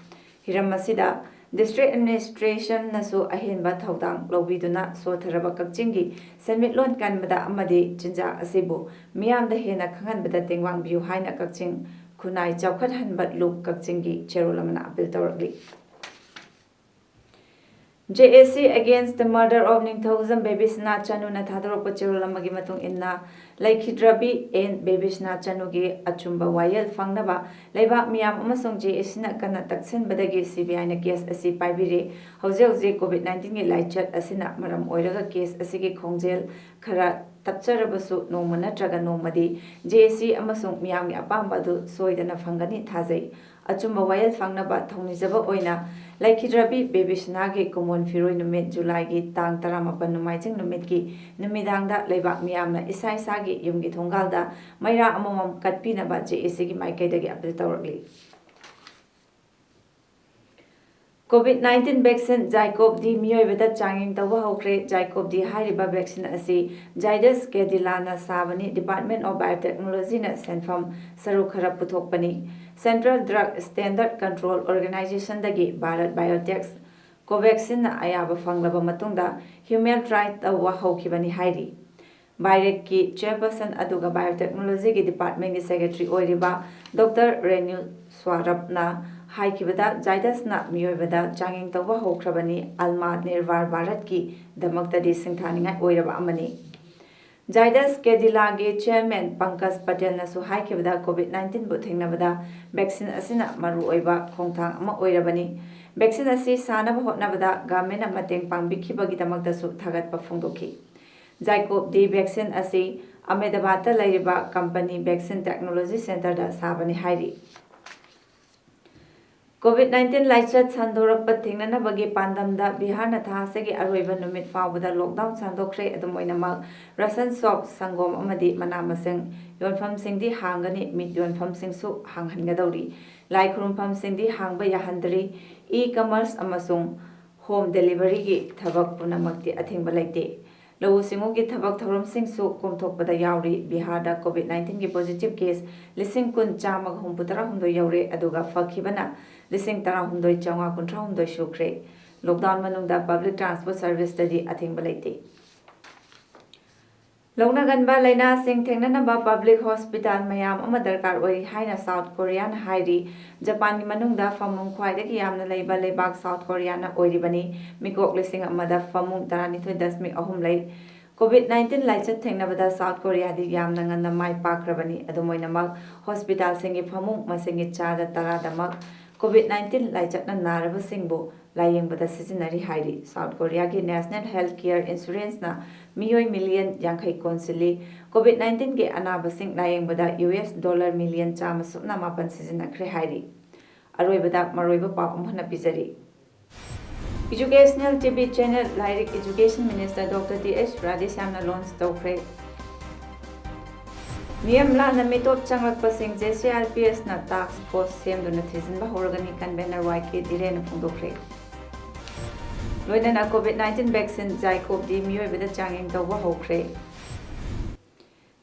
ꯍꯤꯔꯝ ꯑꯁꯤꯗ district administration ꯅꯁꯨ ꯑꯍꯦꯟꯕ ꯊꯧꯗꯥꯡ ꯂꯧꯕꯤꯗꯨꯅ ꯁꯣꯠꯊꯔꯕ ꯀꯛꯆꯤꯡꯒꯤ ꯁꯦꯟꯃꯤꯠꯂꯣꯟ ꯀꯟꯕꯗ ꯑꯃꯗꯤ ꯆꯤꯟꯖꯥꯛ ꯑꯁꯤꯕꯨ ꯃꯤꯌꯥꯝꯗ ꯍꯦꯟꯅ ꯈꯪꯍꯟꯕꯗ ꯇꯦꯡꯕꯥꯡꯕꯤꯌꯨ ꯍꯥꯏꯅ ꯀꯛꯆꯤꯡ ꯈꯨꯟꯅꯥꯏ ꯆꯥꯎꯈꯠꯍꯟꯕ ꯂꯨꯞ ꯀꯛꯆꯤꯡꯒꯤ ꯆꯦꯔꯣꯜ ꯑꯃꯅ appeal ꯇꯧꯔꯛꯂꯤ꯫ J A C against the murder of ꯅꯤꯡꯊꯧꯖꯝ ꯕꯦꯕꯤꯁꯅꯥꯊ ꯆꯅꯨꯅ ꯊꯥꯗꯣꯔꯛꯄ ꯆꯦꯔꯣꯜ ꯑꯃꯒꯤ ꯃꯇꯨꯡ ꯏꯟꯅ, ꯂꯩꯈꯤꯗ꯭ꯔꯕꯤ ꯑꯦꯟ ꯕꯦꯕꯤꯁꯅꯥꯊ ꯆꯅꯨꯒꯤ ꯑꯆꯨꯝꯕ ꯋꯥꯌꯦꯜ ꯐꯪꯅꯕ ꯂꯩꯕꯥꯛ ꯃꯤꯌꯥꯝ ꯑꯃꯁꯨꯡ J A C ꯅ ꯀꯟꯅ ꯇꯛꯁꯤꯟꯕꯗꯒꯤ C B I ꯅ case ꯑꯁꯤ ꯄꯥꯏꯕꯤꯔꯦ꯫ ꯍꯧꯖꯤꯛ ꯍꯧꯖꯤꯛ COVID nineteen ꯒꯤ ꯂꯥꯏꯆꯠ ꯑꯁꯤꯅ ꯃꯔꯝ ꯑꯣꯏꯔꯒ case ꯑꯁꯤꯒꯤ ꯈꯣꯡꯖꯦꯜ ꯈꯔ ꯇꯞꯆꯔꯕꯁꯨ ꯅꯣꯡꯃ ꯅꯠꯇ꯭ꯔꯒ ꯅꯣꯡꯃꯗꯤ J A C ꯑꯃꯁꯨꯡ ꯃꯤꯌꯥꯝꯒꯤ ꯑꯄꯥꯝꯕ ꯑꯗꯨ ꯁꯣꯏꯗꯅ ꯐꯪꯒꯅꯤ ꯊꯥꯖꯩ꯫ ꯑꯆꯨꯝꯕ ꯋꯥꯌꯦꯜ ꯐꯪꯅꯕ ꯊꯧꯅꯤꯖꯕ ꯑꯣꯏꯅ ꯂꯩꯈꯤꯗ꯭ꯔꯕꯤ ꯕꯦꯕꯤꯁꯅꯥꯒꯤ ꯀꯨꯃꯣꯟ ꯐꯤꯔꯣꯏ ꯅꯨꯃꯤꯠ, ꯖꯨꯂꯥꯏꯒꯤ ꯇꯥꯡ ꯇꯔꯥꯃꯥꯄꯟ ꯅꯣꯡꯃꯥꯏꯖꯤꯡ ꯅꯨꯃꯤꯠꯀꯤ ꯅꯨꯃꯤꯗꯥꯡꯗ ꯂꯩꯕꯥꯛ ꯃꯤꯌꯥꯝꯅ ꯏꯁꯥ ꯏꯁꯥꯒꯤ ꯌꯨꯝꯒꯤ ꯊꯣꯡꯒꯥꯜꯗ ꯃꯩꯔꯥ ꯑꯃꯃꯝ ꯀꯠꯄꯤꯅꯕ ꯖꯦ ꯑꯦ ꯁꯤꯒꯤ ꯃꯥꯏꯀꯩꯗꯒꯤ ꯑꯄꯤꯜ ꯇꯧꯔꯛꯂꯤ꯫ ꯀꯣꯚꯤꯗ ꯅꯥꯏꯟꯇꯤꯟ ꯚꯦꯛꯁꯤꯟ ꯖꯥꯏꯀꯣꯚ ꯗꯤ ꯃꯤꯑꯣꯏꯕꯗ ꯆꯥꯡꯌꯦꯡ ꯇꯧꯕ ꯍꯧꯈ꯭ꯔꯦ꯫ ꯖꯥꯏꯀꯣꯚ ꯗꯤ ꯍꯥꯏꯔꯤꯕ ꯚꯦꯛꯁꯤꯟ ꯑꯁꯤ ꯖꯥꯏꯗꯁ ꯀꯦꯗꯤꯂꯥꯅ ꯁꯥꯕꯅꯤ꯫ Department of Biotechnology ꯅ ꯁꯦꯟꯐꯝ ꯁꯔꯨꯛ ꯈꯔ ꯄꯨꯊꯣꯛꯄꯅꯤ꯫ Central Drug Standard Control Organization ꯗꯒꯤ ꯚꯥꯔꯠ ꯕꯥꯏꯑꯣꯇꯦꯛ ꯀꯣꯚꯦꯛꯁꯤꯟꯅ ꯑꯌꯥꯕ ꯐꯪꯂꯕ ꯃꯇꯨꯡꯗ ꯍ꯭ꯌꯨꯃꯦꯟ ꯇ꯭ꯔꯥꯏ ꯇꯧꯕ ꯍꯧꯈꯤꯕꯅꯤ ꯍꯥꯏꯔꯤ꯫ ꯚꯥꯏꯔꯦꯛꯀꯤ ꯆꯦꯌꯔꯄꯔꯁꯟ ꯑꯗꯨꯒ ꯕꯥꯏꯑꯣꯇꯦꯛꯅꯣꯂꯣꯖꯤꯒꯤ ꯗꯤꯄꯥꯔꯠꯃꯦꯟꯒꯤ ꯁꯦꯀ꯭ꯔꯦꯇꯔꯤ ꯑꯣꯏꯔꯤꯕ ꯗꯣꯛꯇꯔ ꯔꯦꯅꯨ ꯁ꯭ꯋꯥꯔꯞꯅ ꯍꯥꯏꯈꯤꯕꯗ, ꯖꯥꯏꯗꯁꯅ ꯃꯤꯑꯣꯏꯕꯗ ꯆꯥꯡꯌꯦꯡ ꯇꯧꯕ ꯍꯧꯈ꯭ꯔꯕꯅꯤ꯫ ꯑꯜꯃꯥ ꯅꯤꯔꯚꯥꯔ ꯚꯥꯔꯠꯀꯤꯗꯃꯛꯇꯗꯤ ꯁꯤꯡꯊꯥꯅꯤꯡꯉꯥꯏ ꯑꯣꯏꯔꯕ ꯑꯃꯅꯤ꯫ ꯖꯥꯏꯗꯁ ꯀꯦꯗꯤꯂꯥꯒꯤ ꯆꯦꯌꯔꯃꯦꯟ ꯄꯪꯀꯖ ꯄꯇꯦꯜꯅꯁꯨ ꯍꯥꯏꯈꯤꯕꯗ, ꯀꯣꯚꯤꯗ ꯅꯥꯏꯟꯇꯤꯟꯕꯨ ꯊꯦꯡꯅꯕꯗ ꯚꯦꯛꯁꯤꯟ ꯑꯁꯤꯅ ꯃꯔꯨꯑꯣꯏꯕ ꯈꯣꯡꯊꯥꯡ ꯑꯃ ꯑꯣꯏꯔꯕꯅꯤ꯫ ꯚꯦꯛꯁꯤꯟ ꯑꯁꯤ ꯁꯥꯅꯕ ꯍꯣꯠꯅꯕꯗ ꯒꯚꯔꯟꯃꯦꯟꯠꯅ ꯃꯇꯦꯡ ꯄꯥꯡꯕꯤꯈꯤꯕꯒꯤꯗꯃꯛꯇꯁꯨ ꯊꯥꯒꯠꯄ ꯐꯣꯡꯗꯣꯛꯈꯤ꯫ ꯖꯥꯏꯀꯣꯚ ꯗꯤ ꯚꯦꯛꯁꯤꯟ ꯑꯁꯤ ꯑꯍꯃꯦꯗꯕꯥꯗꯇ ꯂꯩꯔꯤꯕ ꯀꯝꯄꯅꯤ ꯚꯦꯛꯁꯤꯟ ꯇꯦꯛꯅꯣꯂꯣꯖꯤ ꯁꯦꯟꯇꯔꯗ ꯁꯥꯕꯅꯤ ꯍꯥꯏꯔꯤ꯫ ꯀꯣꯚꯤꯗ ꯅꯥꯏꯟꯇꯤꯟ ꯂꯥꯏꯆꯠ ꯁꯟꯗꯣꯔꯛꯄ ꯊꯤꯡꯅꯅꯕꯒꯤ ꯄꯥꯟꯗꯝꯗ ꯕꯤꯍꯥꯔꯅ ꯊꯥ ꯑꯁꯤꯒꯤ ꯑꯔꯣꯏꯕ ꯅꯨꯃꯤꯠ ꯐꯥꯎꯕꯗ ꯂꯣꯛꯗꯥꯎꯟ ꯁꯥꯡꯗꯣꯛꯈ꯭ꯔꯦ꯫ ꯑꯗꯨꯝ ꯑꯣꯏꯅꯃꯛ, ꯔꯁꯟ ꯁꯣꯞ, ꯁꯪꯒꯣꯝ ꯑꯃꯗꯤ ꯃꯅꯥ ꯃꯁꯤꯡ ꯌꯣꯟꯐꯝꯁꯤꯡꯗꯤ ꯍꯥꯡꯒꯅꯤ, ꯃꯤꯠ ꯌꯣꯟꯐꯝꯁꯤꯡꯁꯨ ꯍꯥꯡꯍꯟꯒꯗꯧꯔꯤ꯫ ꯂꯥꯏ ꯈꯨꯔꯨꯝꯐꯝꯁꯤꯡꯗꯤ ꯍꯥꯡꯕ ꯌꯥꯍꯟꯗ꯭ꯔꯤ꯫ ꯏ-ꯀꯃꯔꯁ ꯑꯃꯁꯨꯡ ꯍꯣꯝ ꯗꯦꯂꯤꯚꯔꯤꯒꯤ ꯊꯕꯛ ꯄꯨꯝꯅꯃꯛꯇꯤ ꯑꯊꯤꯡꯕ ꯂꯩꯇꯦ꯫ ꯂꯧꯎ ꯁꯤꯡꯎꯒꯤ ꯊꯕꯛ ꯊꯧꯔꯝꯁꯤꯡꯁꯨ ꯀꯣꯝꯊꯣꯛꯄꯗ ꯌꯥꯎꯔꯤ꯫ ꯕꯤꯍꯥꯔꯗ ꯀꯣꯚꯤꯗ ꯅꯥꯏꯟꯇꯤꯟꯒꯤ ꯄꯣꯖꯤꯇꯤꯚ ꯀꯦꯁ ꯂꯤꯁꯤꯡ ꯀꯨꯟ ꯆꯥꯝꯃꯒ ꯍꯨꯝꯐꯨꯇꯔꯥ ꯍꯨꯝꯗꯣꯏ ꯌꯧꯔꯦ, ꯑꯗꯨꯒ ꯐꯈꯤꯕꯅ ꯂꯤꯁꯤꯡ ꯇꯔꯥꯍꯨꯝꯗꯣꯏ ꯆꯥꯝꯃꯉꯥ ꯀꯨꯟꯊ꯭ꯔꯥꯍꯨꯝꯗꯣꯏ ꯁꯨꯈ꯭ꯔꯦ꯫ ꯂꯣꯛꯗꯥꯎꯟ ꯃꯅꯨꯡꯗ ꯄꯕ꯭ꯂꯤꯛ ꯇ꯭ꯔꯥꯟꯁꯄꯣꯔꯠ ꯁꯔꯚꯤꯁꯇꯗꯤ ꯑꯊꯤꯡꯕ ꯂꯩꯇꯦ꯫ ꯂꯧꯅꯒꯟꯕ ꯂꯥꯏꯅꯥꯁꯤꯡ ꯊꯦꯡꯅꯅꯕ ꯄꯕ꯭ꯂꯤꯛ ꯍꯣꯁꯄꯤꯇꯥꯜ ꯃꯌꯥꯝ ꯑꯃ ꯗꯔꯀꯥꯔ ꯑꯣꯏꯔꯤ ꯍꯥꯏꯅ ꯁꯥꯎꯠ ꯀꯣꯔꯤꯌꯥꯅ ꯍꯥꯏꯔꯤ꯫ ꯖꯄꯥꯟꯒꯤ ꯃꯅꯨꯡꯗ ꯐꯃꯨꯡ ꯈ꯭ꯋꯥꯏꯗꯒꯤ ꯌꯥꯝꯅ ꯂꯩꯕ ꯂꯩꯕꯥꯛ ꯁꯥꯎꯠ ꯀꯣꯔꯤꯌꯥꯅ ꯑꯣꯏꯔꯤꯕꯅꯤ꯫ ꯃꯤꯀꯣꯛ ꯂꯤꯁꯤꯡ ꯑꯃꯗ ꯐꯃꯨꯡ ꯇꯔꯥꯅꯤꯊꯣꯏ ꯗꯁꯃꯤꯛ ꯑꯍꯨꯝ ꯂꯩ꯫ ꯀꯣꯚꯤꯗ ꯅꯥꯏꯟꯇꯤꯟ ꯂꯥꯏꯆꯠ ꯊꯦꯡꯅꯕꯗ ꯁꯥꯎꯠ ꯀꯣꯔꯤꯌꯥꯗꯤ ꯌꯥꯝꯅ ꯉꯟꯅ ꯃꯥꯏ ꯄꯥꯛꯈ꯭ꯔꯕꯅꯤ꯫ ꯑꯗꯨꯝ ꯑꯣꯏꯅꯃꯛ, ꯍꯣꯁꯄꯤꯇꯥꯜꯁꯤꯡꯒꯤ ꯐꯃꯨꯡ ꯃꯁꯤꯡꯒꯤ ꯆꯥꯗ ꯇꯔꯥꯗꯃꯛ ꯀꯣꯚꯤꯗ ꯅꯥꯏꯟꯇꯤꯟ ꯂꯥꯏꯆꯠꯅ ꯅꯥꯔꯕꯁꯤꯡꯕꯨ ꯂꯥꯌꯦꯡꯕꯗ ꯁꯤꯖꯤꯟꯅꯔꯤ ꯍꯥꯏꯔꯤ꯫ ꯁꯥꯎꯠ ꯀꯣꯔꯤꯌꯥꯒꯤ ꯅꯦꯁꯅꯦꯜ ꯍꯦꯜꯊ ꯀꯦꯌꯔ ꯏꯟꯁꯨꯔꯦꯟꯁꯅ ꯃꯤꯑꯣꯏ ꯃꯤꯂꯤꯌꯟ ꯌꯥꯡꯈꯩ ꯀꯣꯟꯁꯤꯜꯂꯤ꯫ ꯀꯣꯚꯤꯗ ꯅꯥꯏꯟꯇꯤꯟꯒꯤ ꯑꯅꯥꯕꯁꯤꯡ ꯂꯥꯌꯦꯡꯕꯗ ꯌꯨ ꯑꯦꯁ ꯗꯣꯂꯔ ꯃꯤꯂꯤꯌꯟ ꯆꯥꯝꯃ ꯁꯨꯞꯅ ꯃꯥꯄꯟ ꯁꯤꯖꯤꯟꯅꯈ꯭ꯔꯦ ꯍꯥꯏꯔꯤ꯫ ꯑꯔꯣꯏꯕꯗ ꯃꯔꯨꯑꯣꯏꯕ ꯄꯥꯎ ꯑꯃꯨꯛ ꯍꯟꯅ ꯄꯤꯖꯔꯤ꯫ Educational T V channel ꯂꯥꯏꯔꯤꯛ Education Minister Doctor T H Radheshyamꯅ launch ꯇꯧꯈ꯭ꯔꯦ꯫ ꯃꯤꯌꯥꯝ ꯂꯥꯟꯅ ꯃꯤꯇꯣꯞ ꯆꯪꯂꯛꯄꯁꯤꯡ J C R P Sꯅ task force ꯁꯦꯝꯗꯨꯅ ꯊꯤꯖꯤꯟꯕ ꯍꯧꯔꯒꯅꯤ, convener Y K Dhirenꯅ ꯐꯣꯡꯗꯣꯛꯈ꯭ꯔꯦ꯫ ꯂꯣꯏꯅꯅ COVID nineteen vaccine Zycov D ꯃꯤꯑꯣꯏꯕꯗ ꯆꯥꯡꯌꯦꯡ ꯇꯧꯕ ꯍꯧꯈ꯭ꯔꯦ꯫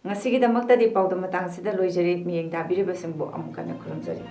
ꯉꯁꯤꯒꯤꯗꯃꯛꯇꯗꯤ ꯄꯥꯎꯗꯝ ꯃꯇꯥꯡꯁꯤꯗ ꯂꯣꯏꯖꯔꯦ꯫ ꯃꯤꯠꯌꯦꯡ ꯇꯥꯕꯤꯔꯤꯕꯁꯤꯡꯕꯨ ꯑꯃꯨꯛ ꯍꯟꯅ ꯈꯨꯔꯨꯝꯖꯔꯤ꯫